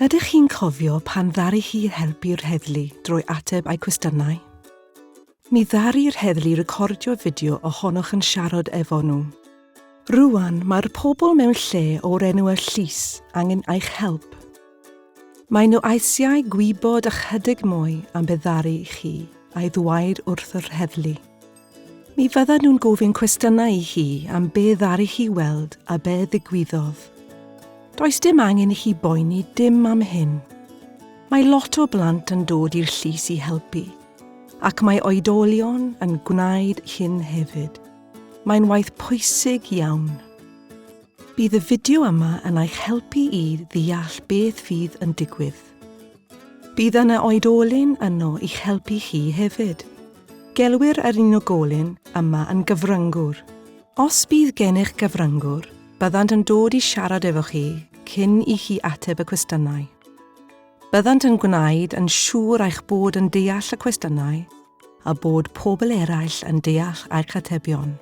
Ydych chi'n cofio pan ddaru hi helpu'r heddlu drwy ateb eu cwestiynau? Mi ddaru'r heddlu recordio fideo ohonoch yn siarad efo nhw. Rŵan, mae'r pobl mewn lle o'r enw y llys angen eich help. Maen nhw eisiau gwybod ychydig mwy am be ddaru chi a'i ddweud wrth yr heddlu. Mi fyddan nhw'n gofyn cwestiynau i chi am be ddaru chi weld a be ddigwyddodd. Does dim angen i chi boeni dim am hyn. Mae lot o blant yn dod i'r llys i helpu, ac mae oedolion yn gwneud hyn hefyd. Mae'n waith pwysig iawn. Bydd y fideo yma yn eich helpu i ddeall beth fydd yn digwydd. Bydd yna oedolyn yno i'ch helpu chi hefyd. Gelwir yr unigolyn yma yn gyfryngwr. Os bydd gennych gyfryngwr, byddant yn dod i siarad efo chi cyn i chi ateb y cwestiynau. Byddant yn gwneud yn siŵr eich bod yn deall y cwestiynau a bod pobl eraill yn deall eich atebion.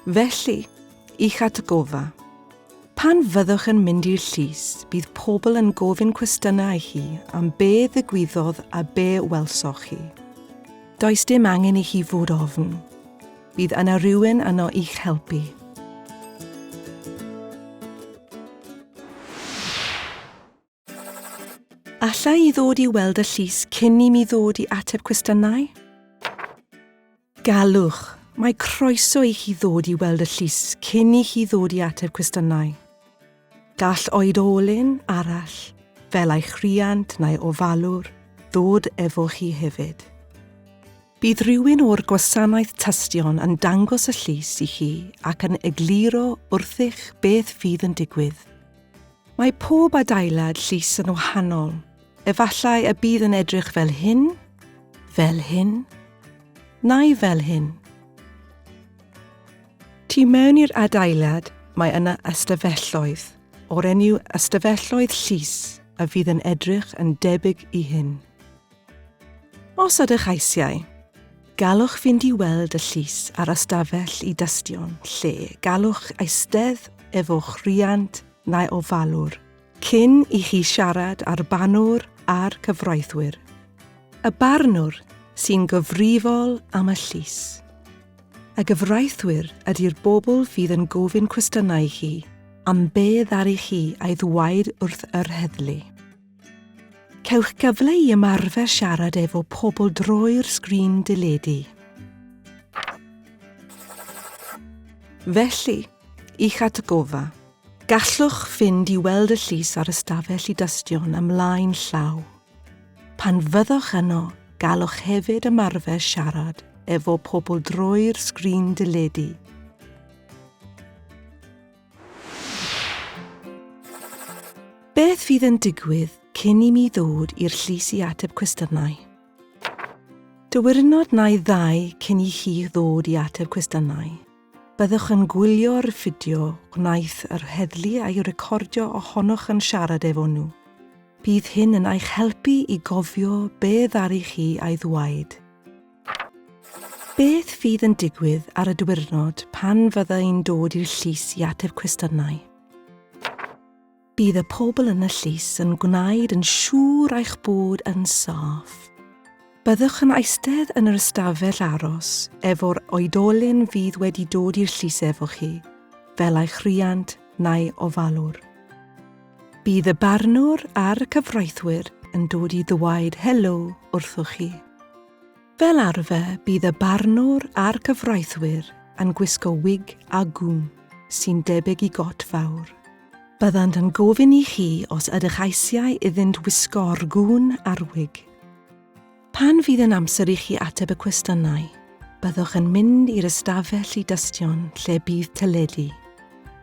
Felly, i'ch atgoffa, pan fyddwch yn mynd i'r llys, bydd pobl yn gofyn cwestiynau i chi am be ddigwyddodd a be welsoch chi. Does dim angen i chi fod ofn. Bydd yna rywun yno i'ch helpu. Alla i ddod i weld y llys cyn i mi ddod i ateb cwestiynau? Gallwch. Mae croeso i chi ddod i weld y llys cyn i chi ddod i ateb cwestiynau. Gall oedolyn arall, fel eich rhiant neu ofalwr, ddod efo chi hefyd. Bydd rhywun o'r gwasanaeth tystion yn dangos y llys i chi ac yn egluro wrthych beth fydd yn digwydd. Mae pob adeilad llys yn wahanol. Efallai y bydd yn edrych fel hyn, fel hyn, neu fel hyn. Tu mewn i'r adeilad mae yna ystafelloedd, o'r enw ystafelloedd llys a fydd yn edrych yn debyg i hyn. Os ydych eisiau, gallwch fynd i weld y llys a'r ystafell i dystion lle gallwch eistedd efo'ch rhiant neu ofalwr cyn i chi siarad â'r barnwr a'r cyfreithwyr. Y barnwr sy'n gyfrifol am y llys. Y gyfreithwyr ydy'r bobl fydd yn gofyn cwestiynau i chi am be ddaru chi ei ddweud wrth yr heddlu. Cewch gyfle i ymarfer siarad efo pobl drwy'r sgrin deledu. Felly, i'ch atgoffa, gallwch fynd i weld y llys a'r ystafell i dystion ymlaen llaw. Pan fyddwch yno, gallwch hefyd ymarfer siarad efo pobl drwy'r sgrin deledu. Beth fydd yn digwydd cyn i mi ddod i'r llys i ateb cwestiynau? Diwrnod neu ddau cyn i chi ddod i ateb cwestiynau, byddwch yn gwylio'r fideo gwnaeth yr heddlu a'i recordio ohonoch yn siarad efo nhw. Bydd hyn yn eich helpu i gofio be ddaru chi ei ddweud. Beth fydd yn digwydd ar y diwrnod pan fydda i'n dod i'r llys i ateb cwestiynau? Bydd y pobl yn y llys yn gwneud yn siŵr eich bod yn saff. Byddwch yn eistedd yn yr ystafell aros efo'r oedolyn fydd wedi dod i'r llys efo chi, fel eich rhiant neu ofalwr. Bydd y barnwr a'r cyfreithwyr yn dod i ddweud helo wrthoch chi. Fel arfer, bydd y barnwr a'r cyfreithwyr yn gwisgo wig a gŵn sy'n debyg i got fawr. Byddant yn gofyn i chi os ydych eisiau iddynt wisgo'r gŵn a'r wig. Pan fydd yn amser i chi ateb y cwestiynau, byddwch yn mynd i'r ystafell i dystion lle bydd teledu.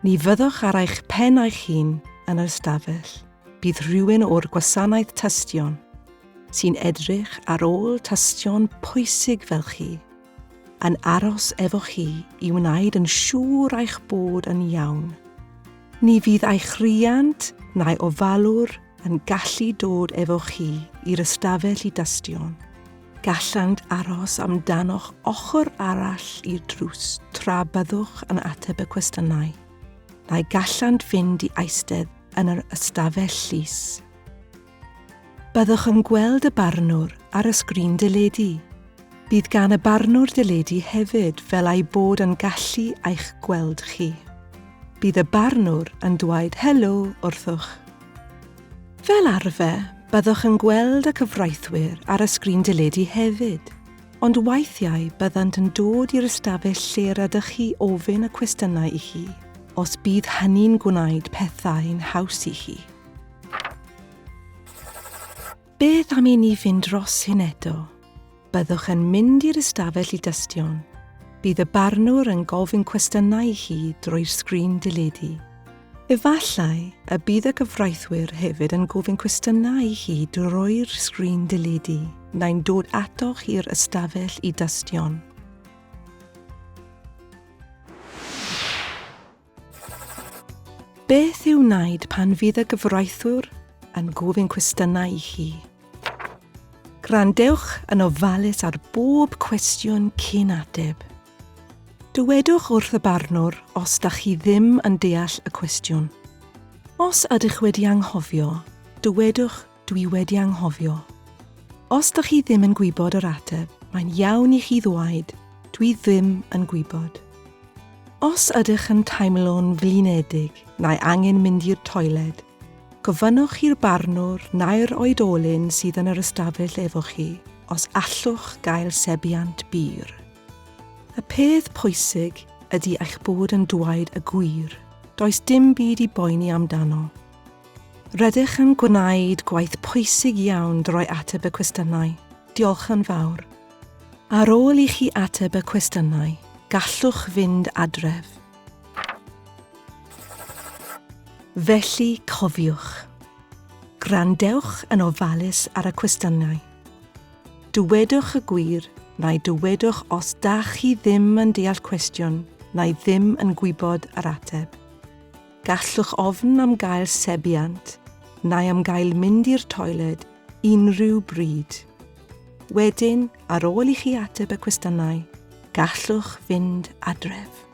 Ni fyddwch ar eich pen eich hun yn yr ystafell, bydd rhywun o'r gwasanaeth tystion sy'n edrych ar ôl tystion pwysig fel chi, yn aros efo chi i wneud yn siŵr eich bod yn iawn. Ni fydd eich rhiant neu ofalwr yn gallu dod efo chi i'r ystafell i dystion. Gallant aros amdanoch ochr arall i'r drws tra byddwch yn ateb y cwestiynau. Neu gallant fynd i eistedd yn yr ystafell llys. Byddwch yn gweld y barnwr ar y sgrin deledu. Bydd gan y barnwr deledu hefyd fel ei bod yn gallu eich gweld chi. Bydd y barnwr yn dweud helo wrthwch. Fel arfer, byddwch yn gweld y cyfreithwyr ar y sgrin deledu hefyd, ond weithiau byddant yn dod i'r ystafell lle rydych chi ofyn y cwestiynau i chi, os bydd hynny'n gwneud pethau'n haws i chi. Beth am i ni fynd dros hyn eto? Byddwch yn mynd i'r ystafell i dystion. Bydd y barnwr yn gofyn cwestiynau i chi drwy'r sgrin deledu. Efallai y bydd y cyfreithwyr hefyd yn gofyn cwestiynau i chi drwy'r sgrin deledu neu'n dod atoch i'r ystafell i dystion. Beth i'w wneud pan fydd y gyfreithiwr yn gofyn cwestiynau i chi? Gwrandewch yn ofalus ar bob cwestiwn cyn ateb. Dywedwch wrth y barnwr os da chi ddim yn deall y cwestiwn. Os ydych wedi anghofio, dywedwch dwi wedi anghofio. Os da chi ddim yn gwybod yr ateb, mae'n iawn i chi ddweud dwi ddim yn gwybod. Os ydych yn teimlo'n flinedig neu angen mynd i'r toiled, gofynnwch i'r barnwr neu'r oedolyn sydd yn yr ystafell efo chi os allwch gael seibiant byr. Y peth pwysig ydy eich bod yn dweud y gwir. Does dim byd i boeni amdano. Rydych yn gwneud gwaith pwysig iawn drwy ateb y cwestiynau. Diolch yn fawr. Ar ôl i chi ateb y cwestiynau, gallwch fynd adref. Felly, cofiwch. Gwrandewch yn ofalus ar y cwestiynau. Dywedwch y gwir, neu dywedwch os dach chi ddim yn deall cwestiwn neu ddim yn gwybod yr ateb. Gallwch ofn am gael seibiant neu am gael mynd i'r toiled unrhyw bryd. Wedyn, ar ôl i chi ateb y cwestiynau, gallwch fynd adref.